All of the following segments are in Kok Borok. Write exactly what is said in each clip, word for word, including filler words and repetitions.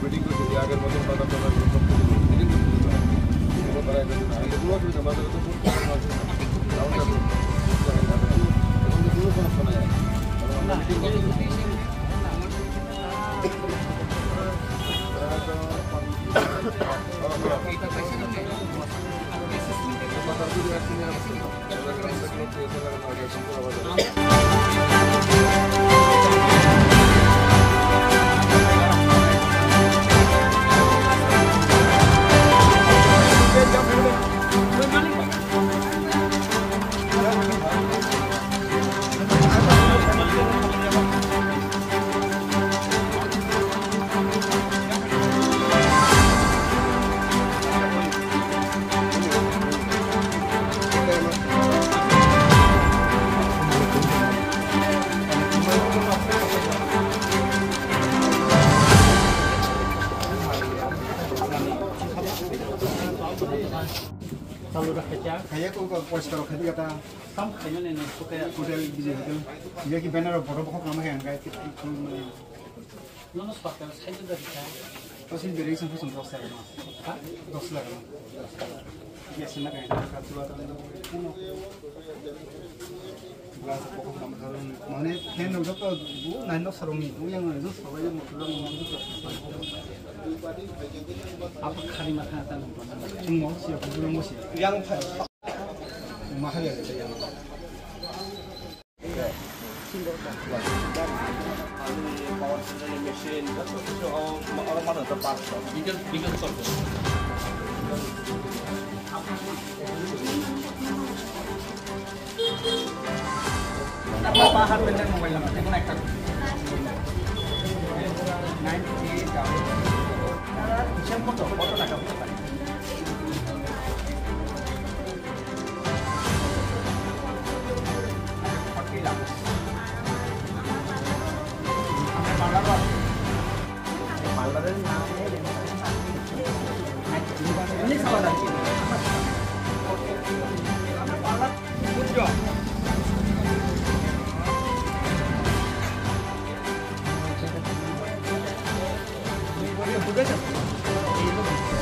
মিটিং করতে যে আগের মতো কথা বলার কোনো শক্তি নেই। মিটিং করতে হবে। কোনো তারা এটা করতে হবে। কোনো অসুবিধা, বাজারে তো কোনো সমস্যা নেই। এখন তো কোনো সমস্যা নেই। এখন আমরা মিটিং করতে হবে। Kaya ko ko pois karo khadi kata. Kam khaimani ni suke. Hotel biji hotel. Iya ki banner of boro bokok nama yang kai. Nono sokta saijo dari kai. Tosin beri sampai sum dos laga no. Ha? Dos laga no. Iya sini kai. Katu atau. Mane, khen no joto bu nai nok sarong ni bu yang no sabai mo tulang mo. Apa khali matha atan. Mo siya bu mo siya. Yang phai. Mahal ya yang. Power machine, that's what you all, all of them are parts of. Bigger, bigger circle.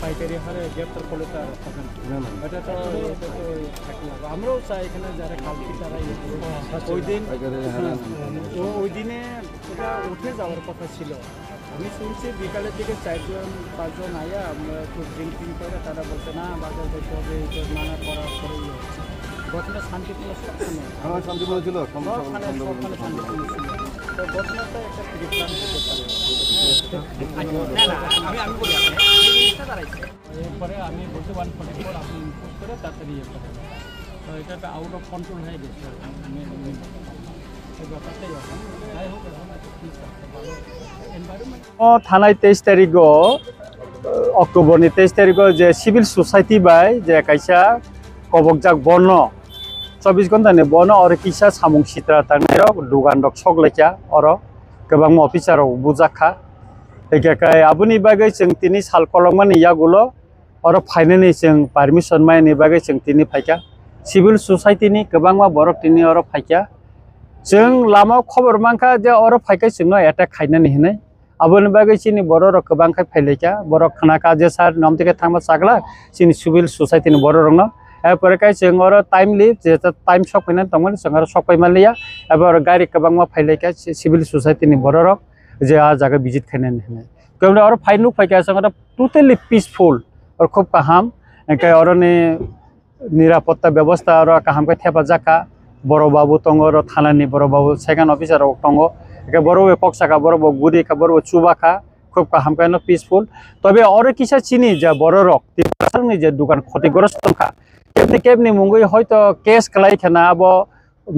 পাইকারি হারে গ্রেপ্তার করলে তো আর হবে না। না, না। এটা তো, এটা তো থাকে না। আমরাও চাই এখানে যারা কালকে তারা ইয়ে করবে। ওই দিন, পাইকারি হারে হ্যাঁ, ও-, ওই দিনে এটা উঠে যাওয়ার কথা ছিল। আমি শুনছি বিকালের দিকে চারজন, পাঁচজন আয়া, আমরা একটু ড্রিঙ্কিং করে, তারা বলছে, "না, বাজার যাইতে হবে, এই তো মানা করার পরে ইয়ে হচ্ছে।" ঘটনা শান্তিপূর্ণ সবখানে। হ্যাঁ, শান্তিপূর্ণ ছিল, সব-, সব-, সবখানে, সব-, সবখানে শান্তিপূর্ণ ছিল। তো ঘটনাটা একটা প্রি প্ল্যান হতে পারে। আচ্ছা, না, না, আমি, আমি বলি, আপনি এই জিনিসটা দাঁড়াইছে। এরপরে আমি বলছি, "ওয়ান ফর্টি ফোর আপনি ইনফোর্স করে তাড়াতাড়ি ইয়ে করেন।" তো এটা একটা আউট অফ কন্ট্রোল হয়ে গেছে। আমি, আমি, এই ব্যাপারটাই এখন। যাই হোক, এখন একটা কি করতে পারবো? Environment O thanai teis tarigo, October ni teis tarigo je civil society bai je kaisa kobokjak borno, chobbish ghonta ni borno oro kisa samung sitra tangnai rok, dugan rok sok laikha oro, kwbangma officer rok bujak kha. Hingkhe kai aboni bagwi chwng tini sal kolokmani yagulo oro phainani chwng permission maini bagwi chwng tini phaikha. Civil society ni kwbangma borok tini oro phaikha. Chwng lama o khobor mankha je oro phaikhe chwngno attack khainani hinwi. Aboni bagwi chini borok rok kwbang khe phailaikha, borok khna kha je sir, nom tike thangma chakla chini civil society ni borok rokno. Epore kai chwng oro timely je time sok painani tongmani chwng oro sok pai manliya. Abo oro gari kwbangma phailaikha ci-, civil society ni borok rok je a jaga visit khainani hinwi. Kemra oro phai nuk phaikha chwng oro totally peaceful, oro khub kaham. Hingkhe oroni nirapotta bebosta oro kaham khe thepajak kha. Borok babu tongo, oro thanani borok babu second officer rok tongo. Hingkhe borok bai kok saka, borok bo guri kha, borok bo chuba kha, khub kaham khe no peaceful. Tobe oro kisa chini je borok rok, Tiprasani je dukan khotigrosto wngkha, kebni kebni mungwi hoito case kwlai kheno abo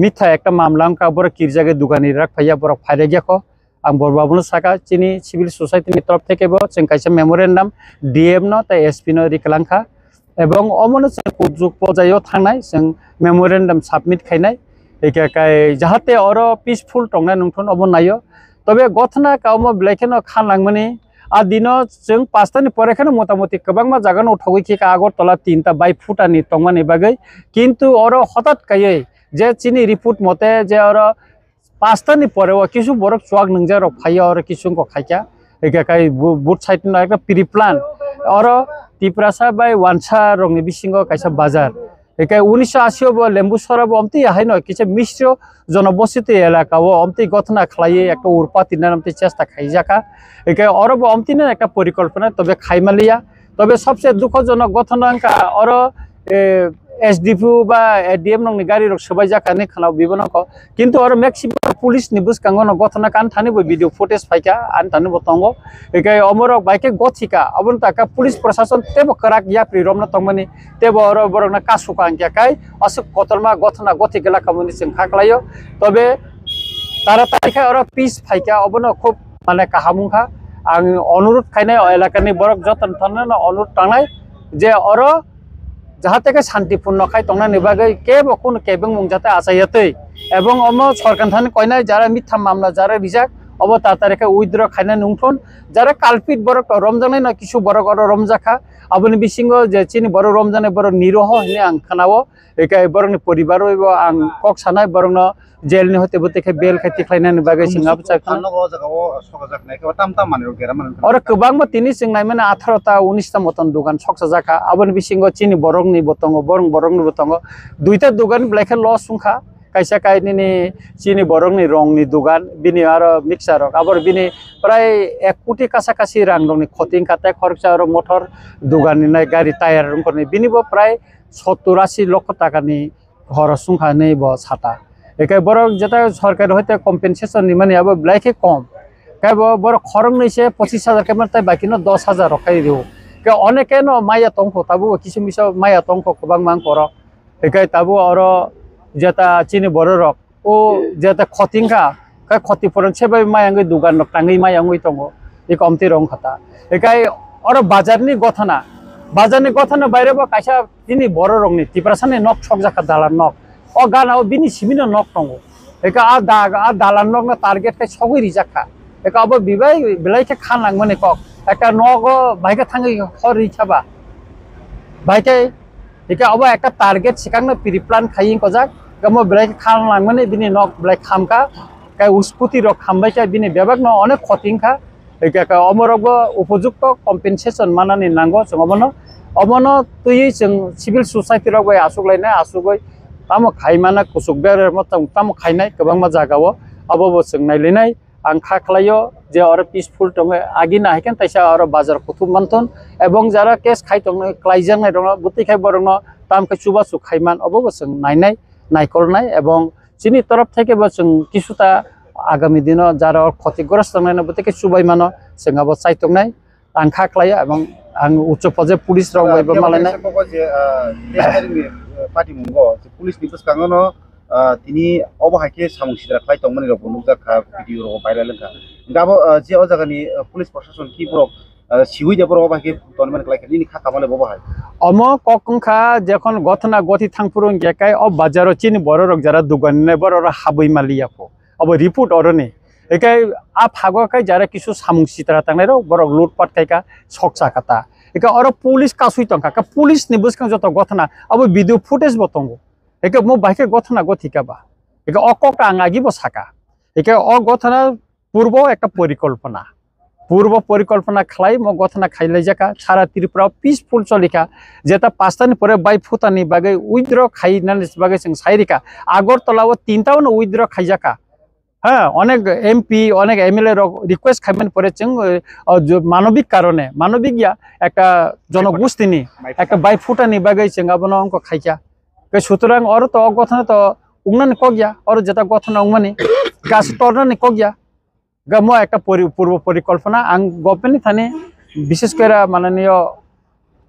mitha ekta mamla wngkha, borok kirjagwi dukan ni rak phaiya, borok phairegya kho. Ang borok babuno saka, chini civil society ni torof theke bo chwng kaisa memorandum D M no tei S P no ri kwlang kha, ebong omono chwng kuchuk pojai o thangnai, chwng memorandum submit khainai, hingkhe kai jahate oro peaceful tongnai nungthun obo naio. Tobe gothna kaumo belai kheno kha nangmani, a dino chwng pasta ni pore kheno motamoti kwbangma jaga no uthogwi khe ka Agartala tinta bai phuta ni tongmani bagwi, kintu oro hotat kaiwi je chini report mote je oro pasta ni pore o kisu borok chuak nungjak rok phaiya, oro kisu wngkha khaikha. Hingke kai bu-, both side no ekta pre-plan. Oro Tiprasa bai Wansa rokni bisingo kaisa bazar. Hingke unisho ashi o bo Lembu sora bo omtwi haino kisa misro jonobositi elaka o omtwi gothona khlaiwi ekta urpati nana omtwi chesta khaijaka. Hingke oro bo omtwi no ekta porikolpona tobe khaimaliya. Tobe sobse dukhojonok gothona wngkha oro, eh, S D P O ba A D M nokni gari rok swbaijak hinwi khwnao bibo nokho. Kintu oro maximum police ni bwskango no gothona kan thani bo video footage phaikha, ani thani bo tongo. Hingke omorok bai khe gothika, aboni taka police prosason tebo kwrak yapri romno tongmani, tebo oro borokno kasuka hingkhe kai aswk kotorma gothona gothi gela khamani chwng kha khlaio. Tobe tara tari khe oro peace phaikha, obono khub mane kaham wngkha. Ang onurut khainai o elakani borok jotono thangno onurut tangnai je oro jahate khe santipurno khai tongnani bagwi kebo kunu kebengmung jate achaiya twi. Ebong omo sorkar thani koinai jara mitha mamla jara rijak, obo tatari khe withdraw khainani wngthun. Jara culprit borok to romjaknai no kisu borok oro romjakha. Aboni bisingo je chini borok romjaknai borok niroho hinwi ang khnao. Ekai borokni poribar bai bo ang kok sanai borokno jail ni hoite bo tei khe bail khai tikhlainani bagwi chwng abo chakha. Ang nogo o jaga o sokajak nai khe tam tam manwi rok dera manwi. Oro kwbangma tini chwng naimani atharo ta unis ta moton dogan soksajak kha. Aboni bisingo chini borokni bo tongo, borok borokni bo tongo. Duita dogan belai khe loss wngkha. Kaisa kainini chini borokni rongni dogan, bini aro mixer rok. Abor bini prai ek koti kasa kasi rang rokni khoti wngkha. Tei khoroksa oro motor dogan ni nai gari tyre wngkha ni. Bini bo prai sottur asi lokho taka ni horos wngkha hinwi bo sata. Ekai borok jeta sorkar hoite compensation ni mani abo belai khe kom. Kai bo borok khoroknwi se pochis hajar khe mani tai baki no dos hajar rok khai rio. Ke oneke no maya tongkho, tabuk kisu misu maya tongkho kwbangma wngkha oro. Ekai tabuk oro jeta chini borok rok o jeta khoti wngkha, khe khoti poron se bai maya wngwi dogan rok tangwi maya wngwi tongo. Eko omtwi rok wngkha ta. Ekai oro bazar ni gothana, bazar ni gothana baire bo kaisa Chini borok rokni Tiprasa ni nok sokjak kha dalan nok. O gana o bini simi no nok tongo. Eka a da, a dalan nok no target khe sogwi rijak kha. Eka abo bibai belai khe kha nangmani kok. Eka nogo bai khe thangwi hor ri kha ba. Bai khe eka abo ekta target sikang no pre-plan khai wng kojak. Eka mo belai khe kha nangmani bini nok belai kham kha. Kai uskuti rok kham bai khe bini bebak no onek khoti wng kha. Hingke ka omorok bo upojukto compensation manani nango chwng obono. Obono twiwi chwng civil society rok bai aswk lainai, aswk bai tamo khai mana kuchuk beremo tamo, tamo khainai kwbangma jaga o. Abo bo chwng nailainai. Ang kha khlaio je oro peaceful tongo, agi nahikhe taisa oro bazar kuthum manthon ebong jara case khai tongno klaijaknai rokno bwtwi khai borokno tamo khe chubachu khaiman, obo bo chwng nainai, naikolnai ebong Chini torop theke bo chwng kisuta agami dino jara o khoti grosto wngnai no bwtwi khe chubai mano, chwng abo chaitok nai. Ang kha khlaio, ebong ang uchu phoje police rok bai bo malainai. Kebo kaisa kok je, ah, teis tarikh ni, ah, patimungo je police ni bwskango no, ah, tini obo hai khe samung sitra khlai tongmani rok bo nukjak kha, video rok viral wngkha. Hingke abo, ah, je o jaga ni, ah, police proshashan ki borok ah, siwi de borok bai khe tonmani khlai khe nini kha kamale bo bahai. Omo kok wngkha jekhon gothona gothi thangphuru hingkhe kai o bazaro chini borok rok jara dugan ni borok rok habwi maliya kho. Obo report oroni. Ekai a phago kai jara kisu samung sitra tangnai rok borok loot pat kai ka soksa kata. Ekai oro police kasui tongkha. Ka police ni bwskang joto gothona abo video footage bo tongo. Ekai mo bai khe gothona gothi ka ba. Ekai o kok ta ang agi bo saka. Ekai o gothona purbo ekta porikolpona, purbo porikolpona khlai mo gothona khailaijaka, sara Tripura o peaceful cholikha, jeta pastani pore bai phutani bagwi withdraw khainani bagwi chwng sairikha, Agartala o tinta o no withdraw khaijaka. Ha, onek M P, onek M L A rok request khaimani pore chwng, eh, o jo-, manobik karone, manobik ya, ekta jonogustini, ekta bai phutani bagwi chwng abono wngkha khaikha. Ke sutorang oro to o gothona to wngnani kok ya, oro jeta gothona wngmani, gas tornani kok ya. Ga mo ekta pori-, purbo porikolpona ang government ni thani, bishes kore mananiyo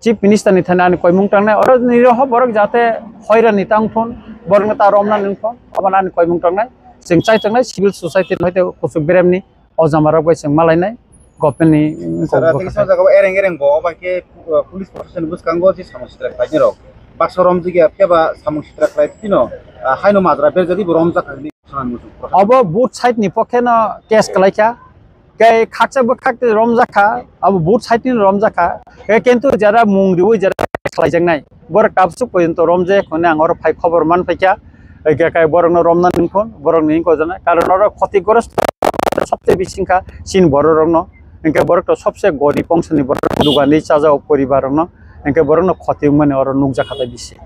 Chief Minister ni thani ani koimung tangnai, oro niroho borok jate hoirani tangthun, borokno ta romna nungthun, obo ani koimung tangnai. Chwng chai tongnai civil society ni hoite kuchuk beremni o jama rok bai chwng malainai, government ni. Sir, kok tei bwkha kisa jaga o ereng ereng bo, obo hai khe, uh, police protection bwskango je samung sitra khlainai rok baksa romjak ya, phiya ba samung sitra khlai phino, uh, haino majra berjadi bo romjak kha hinwi. Obo both side ni pokhe no case kwlaikha. Kei khaksa bwkhak tei romjakha, abo both side ni romjakha. Kei kintu jara mung riwi jara khlaijaknai. Borok tabsuk porjonto romjak hwnwi ang oro phai khobor man phaikha. Kei, kei borokno romna nungkhon, borokni wngkha jana. Karon oro khoti grosto sobse bisingkha chini borok rokno. Hingke borok to sobse gorib ongsoni borok dugani chajao poribar rokno, hingke borokno khoti wngmani oro nukjakha tai bisi.